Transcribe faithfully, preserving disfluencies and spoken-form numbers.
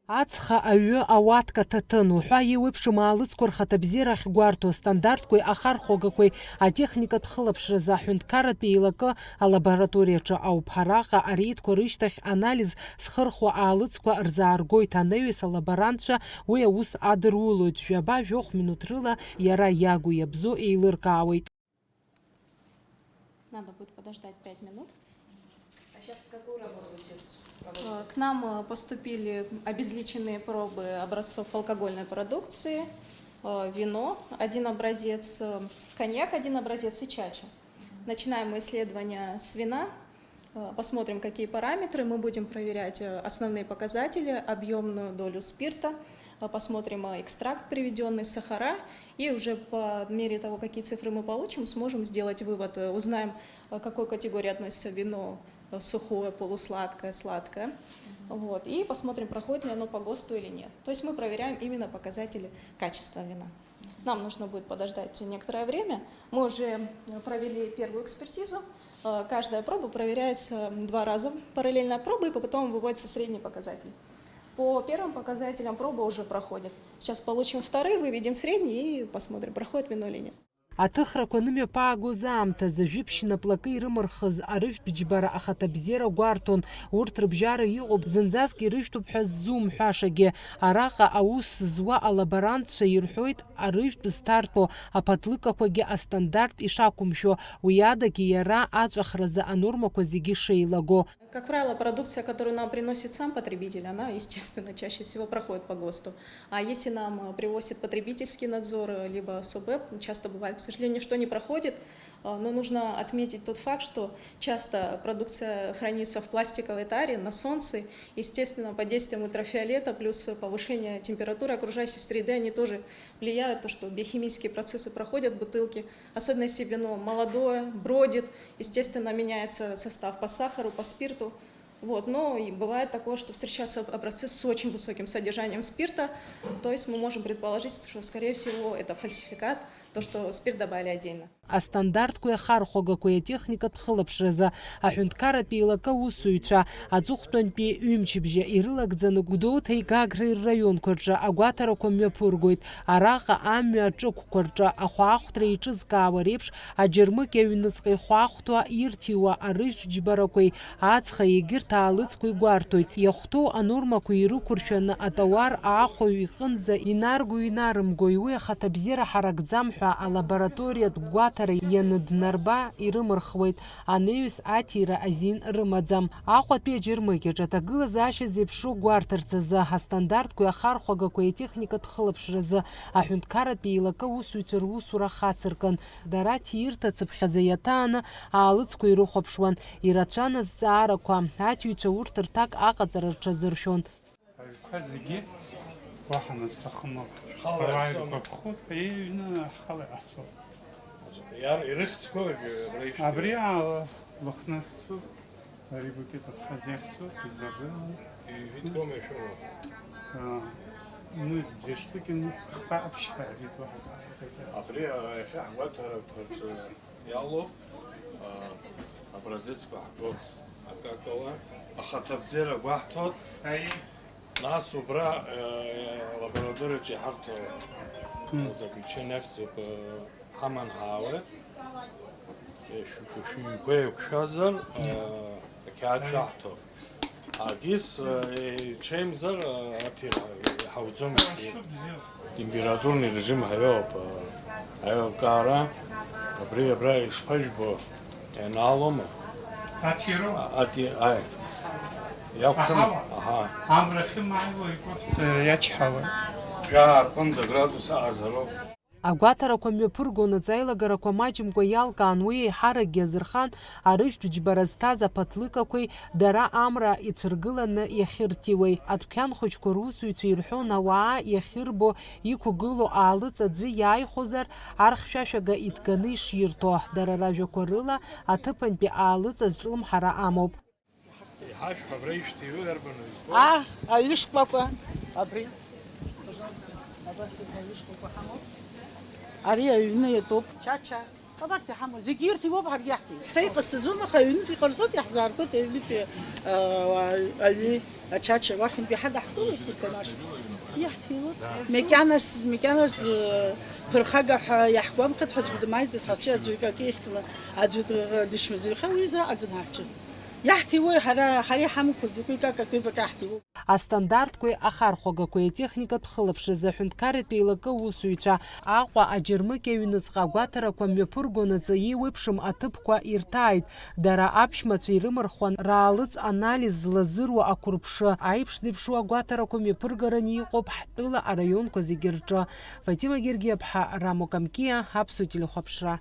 Ацха, аҩы, ауатка, ҭаҭын уҳәа еиуеиԥшым аалыҵқәа рхаҭабзиара ахьгәарҭо, астандартқәеи ахархәагақәеи атехникатә хылаԥшразы аҳәынҭқарратә еилакы алабораториаҿы ауп. Араҟа ареидқәа рышьҭахь анализ зхырхуа аалыҵқәа рзааргоит анаҩс алаборантцәа, уи аус адырулоит. Жәаба-жәохә минуҭ рыла иара иагу иабзоу еилыркаауеит. Надо будет подождать пять минут. А сейчас какую работу вы сейчас проводите? Э, к нам, э, поступили обезличенные пробы образцов алкогольной продукции, э, вино, один образец, э, коньяк, один образец и чача. Начинаем мы исследование с вина. Э, посмотрим, какие параметры. Мы будем проверять, э, основные показатели, объёмную долю спирта, э, посмотрим, э, экстракт приведённый, сахара. И уже по мере того, какие цифры мы получим, сможем сделать вывод, э, узнаем, э, к какой категории относится вино, э, сухое, полусладкое, сладкое. Вот. И посмотрим, проходит ли оно по ГОСТу или нет. То есть мы проверяем именно показатели качества вина. Нам нужно будет подождать некоторое время. Мы уже, э, провели первую экспертизу. Э, каждая проба проверяется два раза, параллельная проба, и по-, потом выводится средний показатель. По первым показателям проба уже проходит. Сейчас получим вторые, выведем средний и посмотрим, проходит вино или нет. Аҭыхрақәа анымҩаԥаагоз аамҭазы, жәиԥшь наплакы ирымырхыз арыжәтә џьбара ахаҭабзиара гәарҭон. Урҭ рыбжьара иҟоуп, зынӡаск ирыжәтәуп ҳәа ззумҳәашагьы. Араҟа аус зуа алаборантцәа ирҳәоит, арыжәтә зҭарҭәо аԥаҭлыкақәагьы астандарт ишақәымшәо, уи адагьы иара аҵәахразы анормақәа зегьы шеилаго. Как правило, продукция, которую нам приносит сам потребитель, она, естественно, чаще всего проходит по ГОСТу. А если нам, э, привозит потребительский надзор, э, либо СОБЭП, часто бывает, к сожалению, что не проходит, э, но нужно отметить тот факт, что часто продукция хранится в пластиковой таре, на солнце. Естественно, под действием ультрафиолета плюс повышение температуры окружающей среды, они тоже влияют, то, что биохимические процессы проходят в бутылке, особенно если вино молодое, бродит, естественно, меняется состав по сахару, по спирту. Вот, но и бывает такое, что встречаются образцы с очень высоким содержанием спирта, то есть мы можем предположить, что, скорее всего, это фальсификат, то, что спирт добавили отдельно. Астандартқәеи ахархәагақәеи атехникатә хылаԥшразы аҳәынҭқарратә еилакы аусзуҩцәа аҵыхәтәантәи ҩымчыбжьа ирылагӡаны Гәдоуҭеи Гагреи рраионқәа рҿы агәаҭарақәа мҩаԥыргоит. Араҟа амҩа аҿықәқәа рҿы ахәаахәҭра еиҿызкаауа реиԥш, аџьармыкьа аҩныҵҟа ихәаахәҭуа, ирҭиуа арыжәтә џьбарақәеи ацха, егьырҭ аалыҵқәа игәарҭоит. Иахәҭоу анормақәа ирықәыршәаны атауар аахәаҩ иҟынӡа инарго-инарымгои, уи ахаҭабзиара ҳаракӡам ҳәа алабораториатә гәаҭара ианаднарба, ирымырхуеит. Анаҩс аҭира азин рымаӡам. Аҟәатәи аџьармыкьаҿ аҭагылазаашьа зеиԥшроу гәарҭарц азы астандартқәеи ахархәагақәеи атехникатә хылаԥшразы аҳәынҭқарратә еилакы аусзуҩцәа русура хацыркын. Дара ҭиирҭацыԥхьаӡа иаҭааны аалыҵқәа ирыхәаԥшуан, ирацәан азҵаарақәа, аҭиҩцәа урҭ рҭак аҟаҵара рҽазыршәон. Аҩқәа зегьы уаҳа нас сҭахым ауп. Ҳхала иаҳзоума? Ауаа иргәаԥхоит, еиҩны ҳхала иҟаҳҵоит. Иар-, ирыхьӡқәоу абри, абра ишәҭ-, абри ала Лыхны ахьцо, ари Букет Абхазиа ахьцо, изагәаны. Ижәытәқәоума ишәымоу? А, ну, две штуки, ну, хԥа аԥшьба, ари уаҳа. Абри, а, иахьа ҳгәаҭарақәа рҿы иалоуп, а, образецқәа ҳгоуп, акакала, ахаҭабзиара гәаҳҭоит. Аи. Нас убра, э, лабораториаҿы иҳарҭо, мм, заключение ахьӡуп, э, ҳаман ҳаауеит. Э, шәгәы-, шәыҩқәа еиқәшәазар, э, ақьаад шәаҳҭо. Агьыс, э, иҽеимзар, э, арҭ иҳа-, иҳауӡом. Температурный режим ҳаиоуп, э, аилкаара. Абри абра ишԥажәбо, ианаалома? Аҭироу? А, ати-, аи. Иақәшәом? Аҳауа? Аҳа. Амра ахьымааиуа икәаԥ-, э, иачҳауеит. Жәаа рҟынӡа градус аҟазароуп. Агәаҭарақәа мҩаԥыргонаҵ аилагарақәа маҷымкәа иалкаан, уи еиҳаракгьы азырхан арыжәтә џьбара зҭаз аԥаҭлыкақәеи дара амра ицәыргыланы иахьырҭиуеи. Адәқьан хәыҷқәа русзуҩцәа ирҳәон, ауаа иахьырбо иқәгылоу аалыҵ аӡәы иааихәозар, архьшәашәага иҭганы иширҭо. Дара ражәақәа рыла, аҭыԥантәи аалыҵ азҿлымҳара амоуп. Иҳашәҳәа, абра ишәҭиуеи, арбану? А, аҩышкәакәа, абри. Абас иҟоу аҩышкәакәа ҳамоуп. Ари аҩны иатәуп. Чача. Абарҭ иҳамоу зегьы ирҭиуоуп, ҳаргьы иаҳҭиуеит. Са иҟасҵаӡом, аха аҩнытә иҟарҵоит, иаҳзааргоит аҩнытәи, а, аҩы, ачача уахьынтәи ҳадҳкылоит, иканашо. Иаҳҭиуеит. Макьаназ, макьаназ, э, ԥырхага ҳәа иаҳгәамԥхеит ҳәа аӡәгьы дмааиӡац, ҳаҽы аӡәы акы ихьтәны, аӡәы д-, дышмазаҩха, уи изы аӡым ҳаҽы. Иаҳҭиуеи ҳара, ҳара иҳамақәа закәи какакҩбак иаҳҭиуоу? Астандартқәеи ахархәагақәеи атехникатә хылаԥшразы аҳәынҭқарратә еилакы аусзуҩцәа Аҟәа аџьармыкьа аҩныҵҟа агәаҭарақәа мҩаԥыргонаҵы еиуеиԥшым аҭыԥқәа ирҭааит. Дара аԥшәмацәа ирымырхуан раалыҵ анализ злазыруа ақәырԥшы, аиԥш зеиԥшу агәаҭарақәа мҩаԥыргараны иҟоуп ҳтәыла араионқәа зегьы рҿы. Фатима Гергиаԥҳа, Рамо Камкиа, Аԥсуа телехәаԥшра.